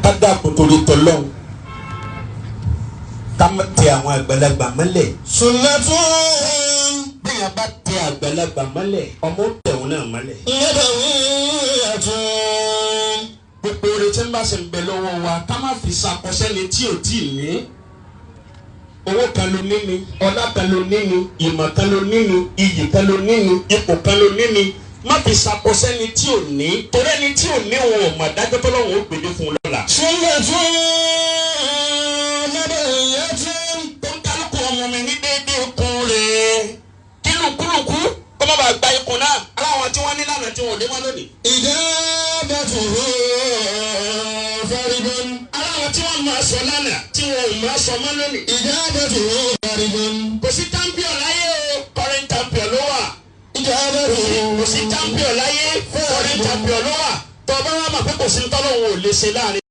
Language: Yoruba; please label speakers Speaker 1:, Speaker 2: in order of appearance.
Speaker 1: Ká dákun torí tọlọ́hun, ká má tẹ àwọn àgbàlagbà mọ́lẹ̀.
Speaker 2: سنة
Speaker 1: Bẹ́ẹ̀ bá tẹ àgbàlagbà mọ́lẹ̀, ọmọ ó tẹ̀wọ̀n náà mọ́lẹ̀.
Speaker 2: نبوية.
Speaker 1: Gbogbo oore tí ń bá ṣe ń bẹ lọ́wọ́ wa, ká má fi ṣàkọsẹ́ni tí ò tí ì ní. Owó kan ló ní ni, ọlá kan ló ní ni, ìmọ̀ kan ló ní ni, iyì kan ló ní ni, ipò kan ló ní ni, má fi ṣàkọsẹ́ni tí ò ní, torí ẹni tí ò ní òun ò mọ̀ dájọ́ tọ́lọ́run ó gbèdé fún un lọ́la.
Speaker 2: سنة نبوية.
Speaker 1: Tó ń kálukú ọmọ mi ní déédéé kun rẹ̀, kí lùkúlùkú kó má bàa gba ikùn náà aláwọn tí wọ́n ní lánàá tí wọ́n ò ní mọ́ lónìí.
Speaker 2: إجابته فرد.
Speaker 1: Aláwọn tí wọ́n máa sọ lánàá tí wọ́n ò máa sọ mọ́ lónìí.
Speaker 2: إجابته فرد.
Speaker 1: Kò sí champion láyé o, current champion ló wà.
Speaker 2: إجابته
Speaker 1: Kò sí champion láyé, current champion ló wà. Tọ́ bá wà mà pé kò sí tọ́lọ́hún ò lè ṣe láàrin.